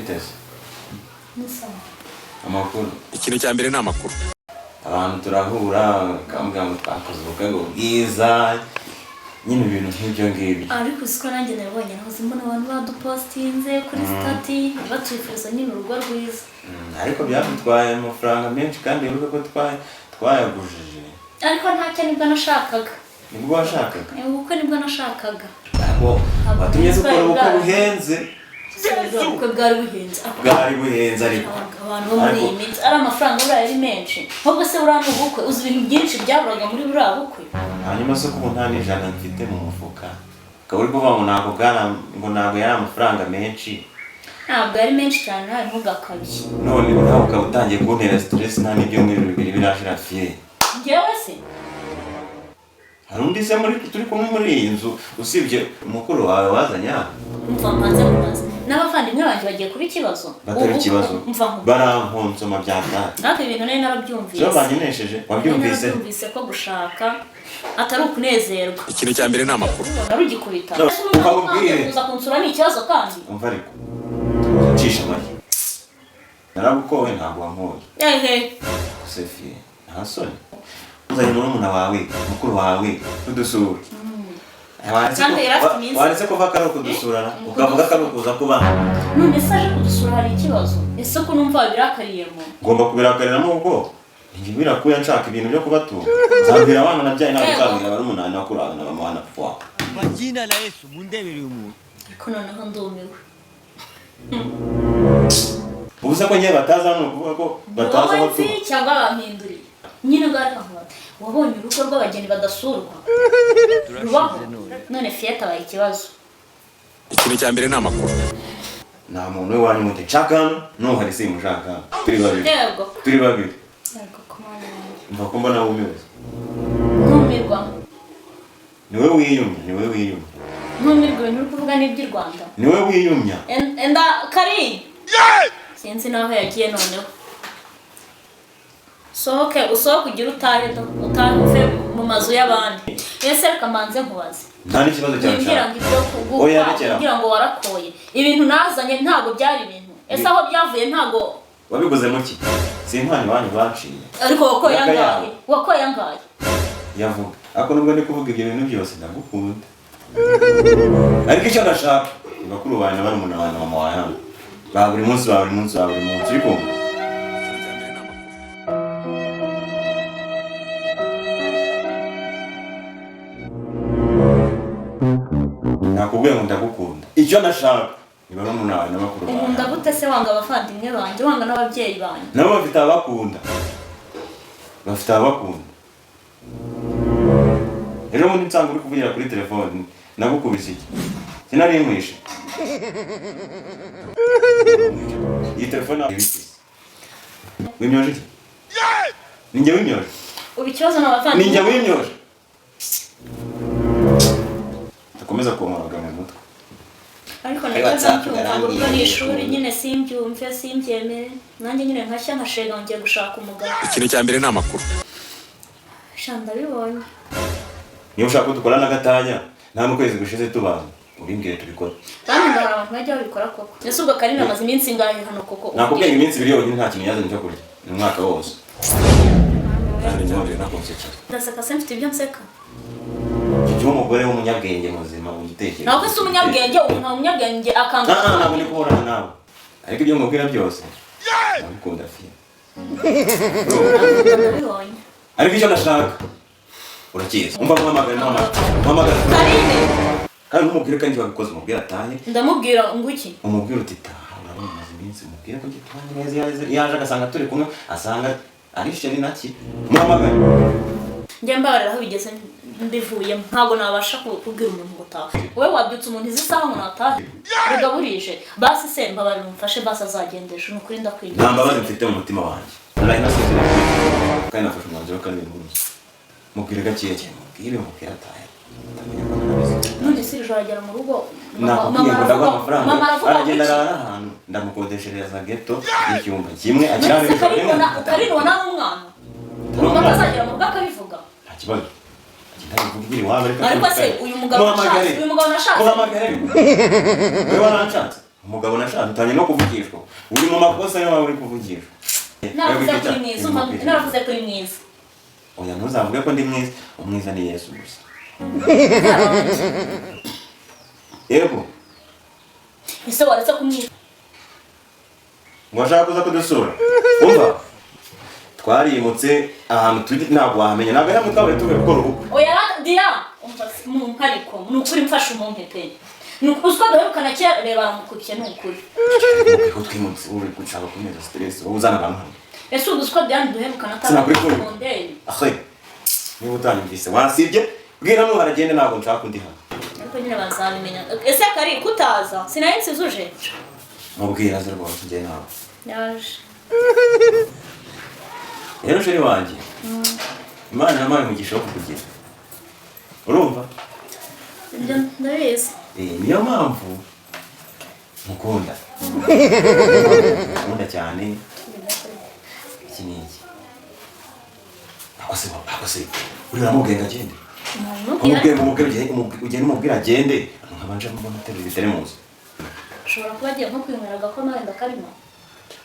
Biteze. Ni sawa. Amakuru? Ikintu cya mbere ni amakuru. Abantu turahura bakambwira ngo twakoze ubukwe ngo bwiza nyine, ibintu nk'ibyo ngibyo. Ariko usiko nanjye nabibonye, nahoze mbona abantu badupostinze kuri status batwifuza nyine urugo rwiza. Ariko byadutwaye amafaranga menshi, kandi wibuke ko twayagujije. Ariko ntacyo, nibwo nashakaga. Nibwo washakaga? Ubukwe nibwo nashakaga. Ntabwo watumye dukora ubukwe buhenze. Ubukwe bwari buhenze. Bwari buhenze, ariko Abantu bo muri iyi minsi, ari amafaranga buriya ari menshi. Ahubwo se buriya ni ubukwe, uzi ibintu byinshi byaburaga muri buriya bukwe? Hanyuma se ko ubu nta n'ijana mfite mu mufuka, ukaba uri kuvuga ngo ntabwo bwari, ngo ntabwo yari amafaranga menshi? Ntabwo yari menshi cyane, nawe ntugakabye. None nawe ukaba utangiye kuntera stress, nta n'ibyumweru 2 birashira fiye. Njyewe se? Hari undi se muri turi kumwe muri iyi nzu usibye mukuru wawe wazanye hano? Mva mbanze kubaza, n'abavandimwe banjye bagiye kuba ikibazo? Batari Ubu- ikibazo. Mva nkubaze. Barankonsoma bya data. Natwe ibintu nari narabyumvise. Zo banyenesheje, wabyumvise? Nari narabyumvise ko gushaka atari ukunezerwa. Ikintu cya mbere ni amakuru. Narugikubita. No, Ese umuntu ukabubwire. kuza kunsura ni ikibazo kandi? Umva, ariko cisha make, naragukowe, ntabwo wankoye. Ehe. Sefiye, nta soni, uzanye murumuna wawe, mukuru wawe kudusura. Kandi yari afite iminsi. Waretse kuva ko ari ukudusurana, ukavuga ko ari ukuza kuba. None se aje kudusura hari ikibazo? Ese ko numva wabirakariyemo? Ngomba kubirakariramo ubwo njye birakuye, nshaka ibintu byo kubatunga. Nzabwira abana nabyaye, ntabwo nzabwira barumuna na bakuru bawe na mama na papa wawe. Kwa jina la Yesu, mundebere uyu muntu. Ariko noneho ndumiwe. Ubu se ko ngiye batazi hano, ni ukuvuga ko batazi Wowe aho nzi tuba? Cyangwa bampinduriye nyine ngo ariko nkubaze, wabonye urugo rw'abageni badasurwa rubaho? None fiyete abaye ikibazo. Ikintu cya mbere ni amakuru. Nta muntu w'iwanyu muti nshaka hano, nuhari simushaka hano, turi babiri. Yego. Turi babiri. Yego, kumana yanjye. Mva ko mbona wumiwe. Ntumirwa. Niwe wiyumya, niwe wiyumya. Ntumirwa, ibintu uri kuvuga ni iby'i Rwanda. Niwe wiyumya. Enda kari sinzi n'aho yagiye. Noneho sohoke, usohoke, ugire utahe do, utahe uve mu mazu y'abandi. Ese reka mbanze nkubaze. Nta n'ikibazo cyawe Wimbwira nshaka. ngo ibyo Oya, gukwa rekera. Wimbwira ngo warakoye ibintu nazanye, ntabwo byari ibintu. Ese aho byavuye ntabwo? Wabiguze mu ki? Si impano iwanyu banciye? Ariko wakoye Yakayabo. angahe? Wakoye angahe? Yavuga, ariko nubwo ndi kuvuga ibyo bintu byose, ndagukunda, ariko icyo ndashaka ni bakuru banjye, barumuna banjye, mama wawe hano, ba buri munsi, ba buri munsi, ba buri munsi, uri kumva? Ikintu cya mbere ni amakuru. Nakubwiye ngo ndagukunda, icyo ndashaka ni barumuna banjye na bakuru Unkunda banjye. gute se wanga abavandimwe banjye, wanga n'ababyeyi banjye? Nabo bafite ababakunda, bafite ababakunda. Ejo bundi nsanga uri kuvugira kuri telefone, nagukubise iki? Sinari nkwishe iyi telefone. Ibiki wimyoje? Iki ni njye wimyoje? Ubu ikibazo ni Ni abavandimwe. njye wimyoje? Dukomeza kunkoroga mu mutwe. Ariko Kuri najyaga WhatsApp mbyumva ngo urugo ni yarambwiye. ishuri nyine, simbyumve, simbyemere, nanjye nyine nkashya nkashega ngiye gushaka umugabo. Ikintu cya mbere ni amakuru. Sha, ndabibonye. Niba ushaka ko dukora n'agatanya, nta n'ukwezi gushize tubana, urimbwire tubikore. Kandi ngo hari abantu bajya babikora koko. Ese ubwo Karine amaze iminsi ingahe hano koko? Nakubwiye ngo iminsi 2 yonyine nta kintu yazanye cyo kurya, ni umwaka wose, kandi ntiwongere no kunsekera. Ndaseka se? Mfite ibyo nseka? Icyo umugore w'umunyabwenge muzima mu gitekerezo. Ntabwo se umunyabwenge, umuntu umunyabwenge akanga? Ah, ah, ntabwo ndi kuburana nawe, ariko ibyo mubwira byose, ndagukunda fiya. Ndabibonye. Ariko icyo ndashaka urakizi. Umva, muhamagare, muhamagare, muhamagare. Karine! Kandi ntumubwire ko njye wabikoze, umubwire atahe. Ndamubwira ngo iki? Umubwire uti taha, urabona umaze iminsi, umubwire ko tubanye neza, yaje agasanga turi kumwe, asanga ari chéri naki. Muhamagare. Njye mbabarira, aho bigeze mbivuyemo, ntabwo nabasha kubwira umuntu ngo taha. Wowe wabyutse umuntu izi saha ngo natahe? Rega burije. Basi se mbabarira, umufashe, basi azagenda ejo, ni ukuri ndakwigira. Nta mbabazi mfite mu mutima wanjye, naraye nasezeranye kandi nafashe umwanzuro, kandi ntuzi. Mubwire gakeya cyane, mubwire, mubwire atahe, atamenya ko narabizi. None se iri joro agera mu rugo, Nakubwiye ngo ndaguha amafaranga. mama aravuga ngo Aragenda iki? arara ahantu, ndamukodeshereza geto y'icyumba kimwe, None akirara se ijoro rimwe. Karine, Karine ubona ari umwana? Urumva umwana. atazagera mu rugo akabivuga? Nta kibazo, agenda abivuga iwabo, ariko Ariko se uyu mugabo Muhamagare. nashatse, uyu mugabo nashatse. Muhamagare. Wowe waranshatse. Umugabo nashatse utangiye no kuvugishwa. Uri mu makosa yo waba uri kuvugishwa. Naravuze ko uri mwiza, naravuze ko uri mwiza. Oya, ntuzavuge ko ndi mwiza. Umwiza ni Yesu gusa. Yego. Ese waretse kumwiza? Ngo ashaka kuza kudusura. Umva. Twarimutse ahantu turi ntabwo wahamenya. Ntabwo ari hamwe twabaye tuvuye gukora ubukwe. Oya Dia, umva mu nkariko, ni ukuri mfasha umumpe pe. Ni uziko duherukana kera, reba aramukubye ni ukuri. Uko twimutse uri gushaka kuneza stress, wowe uzana abantu hano. Ese ubu uziko Diane duherukana Sinakuri. Konderi. Ahe. Niba utanyumvise wansibye, bwira nuhara agende ntabwo nshaka undi hano. Ariko nyine bazabimenya. Ese kari kutaza? Sinari nsizuje. Mubwira aze rwose njye nawe. Yaje. Rero chéri wanjye. Imana yampaye umugisha wo kukugira. Urumva? Ibyo ndabizi. Niyo mpamvu mukunda. Mukunda cyane. Iki ni iki? Ako se. Uri uramubwira ngo agende. Umubwira umubwira agende. Nkabanje mbona ateruye ibiteremuzi. Ushobora kuba agiye nko kwinywera agakoma wenda karimo.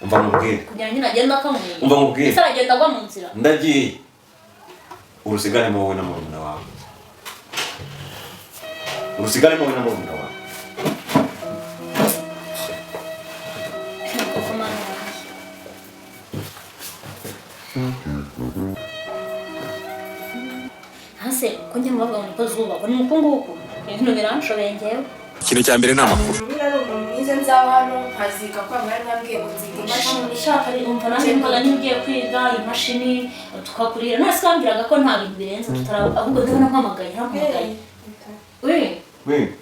Umva mubwire. Kugira nyine agende akanyweye. Umva mubwire. Ese aragenda agwa mu nzira. Ndagiye. Urusigaremo wowe na murumuna wawe. Urusigaremo wowe na murumuna wawe. Hase ko njye mubavuga ngo niko zubakwa ni uku nguku ibintu biranshobeye njyewe. Ikintu cya mbere ni amakuru. Umuntu ari umuntu mwiza nzaba hano nkaziga kwamara nambwiye ngo nziga imashini. Ishaka umva nanjye mbaga ngiye kwiga imashini tukakurira. None se wambwiraga ko nta bintu birenze tutaraba, ahubwo ndabona nkwamagaye narampamagaye. We.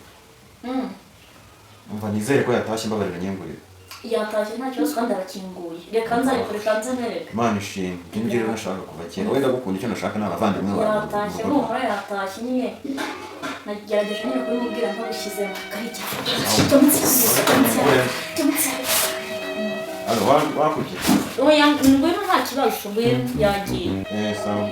Umva nizere ko yatashye mbabarira nyengurira. Yatashye nta kibazo kandi arakinguye. Reka nzareko, reka nze mwereke. Imana ishimwe. Ibyo nibyo rero nashaka kuva kera. Wenda gukunda icyo nashaka ni abavandimwe bawe. Yatashye humura yatashye nyine. Nagerageje nyine kubimubwira ntabishyizemo. Kariki. Alo, wakubye? Oya, ngwino nta kibazo, ngwino yagiye. Sawa.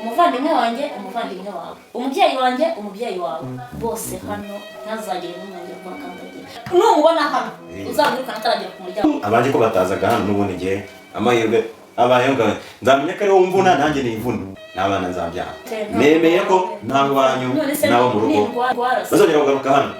Umuvandimwe wanjye, umuvandimwe wawe. Umubyeyi wanjye, umubyeyi wawe. Bose hano ntazagire n'umwe kubakandagira. Numubona hano, uzamwirukana ataragera ku muryango. Abanje ko batazaga hano n'ubundi ngiye amahirwe abayeho ngawe. Nzamenya ko ari wowe umvuna nanjye nivuna. N'abana nzabyara. Nemeye ko nta wanyu nabo mu rugo. Bazongera kugaruka hano.